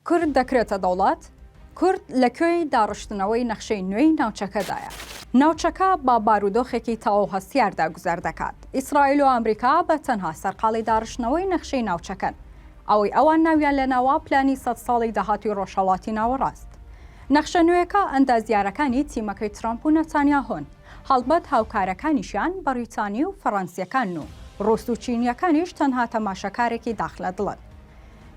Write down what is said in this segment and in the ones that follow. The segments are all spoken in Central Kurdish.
کورد دەکرێتە دەوڵەت؟ کورد لە کوێی داڕشتنەوەی نەخشەی نوێی ناوچەکەدایە؟ ناوچەکە بە بارودۆخێکی تەواو هەستیاردا گوزەر دەکات. ئیسرائیل و ئەمریکا بە تەنها سەرقاڵی داڕشتنەوەی نەخشەی ناوچەکەن. ئەوەی ئەوان ناویان لێناوە پلانی سەد ساڵی داهاتووی ڕۆژهەڵاتی ناوەڕاست. نەخشە نوێیەکە ئەندازیارەکانی تیمەکەی ترەمپ و نەتانیاهۆن. هەڵبەت هاوکارەکانیشیان بەڕیتانی و فەڕەنسییەکانن و ڕووس و چینییەکانیش تەنها تەماشەکارێکی داخلەدڵن.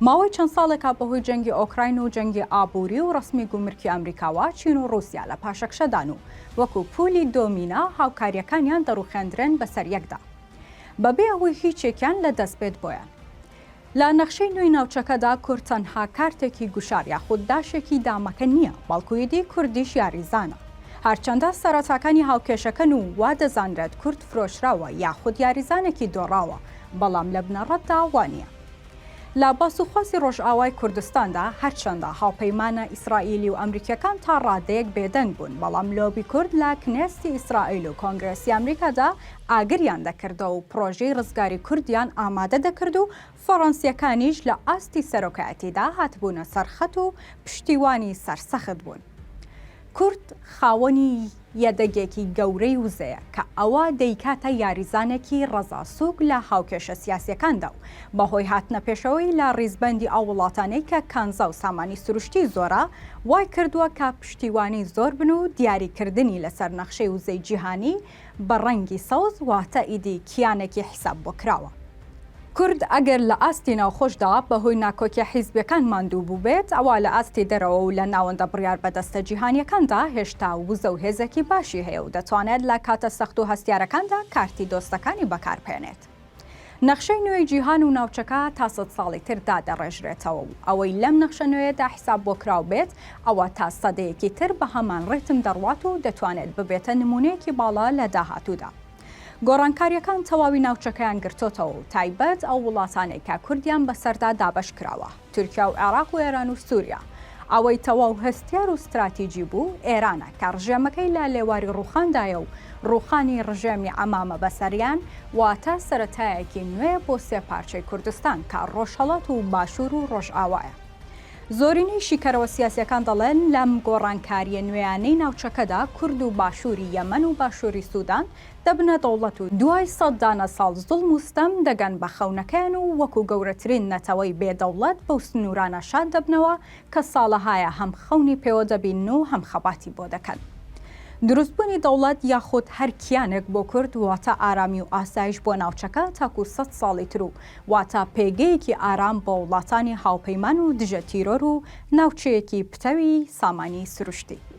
ماوەی چەند ساڵێکە بەهۆی جەنگی ئۆکراین و جەنگی ئابووری و ڕەسمی گومرکی ئەمریکاوە چین و ڕووسیا لە پاشەکشەدان و وەکو پولی دۆمینا هاوکارییەکانیان دەڕوخێندرێن بەسەر یەکدا بەبێ ئەوەی هیچێکیان لە دەست بێت بۆیان. لە نەخشەی نوێی ناوچەکەدا کورد تەنها کارتێکی گوشار یاخود داشێکی دامەکە نییە بەڵکو ئیدی کوردیش یاریزانە. هەرچەندە سەرەتاکانی هاوکێشەکەن و وا دەزانرێت کورد فرۆشراوە یاخود یاریزانێکی دۆڕاوە بەڵام لە بنەڕەتدا وا نییە. لە باسوخواسی ڕۆژئاوای کوردستاندا هەرچەندە هاوپەیمانە ئیسرائیلی و ئەمریکیەکان تا ڕادەیەک بێدەنگ بوون، بەڵام لۆبی کورد لە کنێستی ئیسرائیل و کۆنگرێسی ئەمریکادا ئاگریان دەکردەوە و پڕۆژەی ڕزگاری کوردیان ئامادە دەکرد و فەڕەنسیەکانیش لە ئاستی سەرۆکایەتیدا هاتبوونە سەر خەت و پشتیوانی سەرسەخت بوون. کورد خاوەنی یەدەگێکی گەورەی وزەیە کە ئەوە دەیکاتە یاریزانێکی ڕەزا سووک لە هاوکێشە سیاسیەکاندا و بەهۆی هاتنە پێشەوەی لە ڕیزبەندی ئەو وڵاتانەی کە کانزا و سامانی سروشتی زۆرە وای کردووە کە پشتیوانی زۆر بن و دیاری کردنی لەسەر نەخشەی وزەی جیهانی بە ڕەنگی سەوز واتە ئیدی کیانێکی حیساب بۆ کراوە. کورد ئەگەر لە ئاستی ناوخۆشدا بە هۆی ناکۆکیە حیزبیەکان ماندوو بووبێت، ئەوا لە ئاستی دەرەوە و لە ناوەندە بڕیاربەدەستە جیهانیەکاندا هێشتا وزە و هێزێکی باشی هەیە و دەتوانێت لە کاتە سەخت و هەستیارەکاندا کارتی دۆستەکانی بەکاربهێنێت. نەخشەی نوێی جیهان و ناوچەکە تا سەد ساڵی تر دادەڕێژرێتەوە و ئەوەی لەم نەخشە نوێیەدا حیساب بۆکراو بێت ئەوە تا سەدەیەکی تر بە هەمان ڕیتم دەڕوات و دەتوانێت ببێتە نموونەیەکی باڵا لە داهاتوودا. گۆڕانکارییەکان تەواوی ناوچەکەیان گرتۆتەوە و تایبەت ئەو وڵاتانەی کە کوردیان بەسەردا دابەش کراوە، تورکیا و عێراق و ئێران و سوریا. ئەوەی تەواو هەستیار و ستراتیجی بوو ئێرانە کە ڕژێمەکەی لە لێواری ڕووخاندایە و ڕووخانی ڕژێمی عەمامە بەسەریان واتە سەرەتایەکی نوێ بۆ سێ پارچەی کوردستان کە ڕۆژهەڵات و باشوور و ڕۆژئاوایە. زۆرینەی شیکەرەوە سیاسیەکان دەڵێن لەم گۆڕانکاریە نوێیانەی ناوچەکەدا کورد و باشووری یەمەن و باشووری سودان دەبنە دەوڵەت و دوای سەد دانە ساڵ زوڵم و ستەم دەگەن بە خەونەکەیان و وەکو گەورەترین نەتەوەی بێ دەوڵەت بەو سنوورانە شاد دەبنەوە کە ساڵەهایە هەم خەونی پێوە دەبینن و هەم خەباتی بۆ دەکەن. دروستبوونی دەوڵەت یاخود هەر کیانێک بۆ کورد واتە ئارامی و ئاسایش بۆ ناوچەکە تاکو سەد ساڵی تر و واتە پێگەیەکی ئارام بۆ وڵاتانی هاوپەیمان و دژە تیرۆر و ناوچەیەکی پتەوی سامانی سروشتی.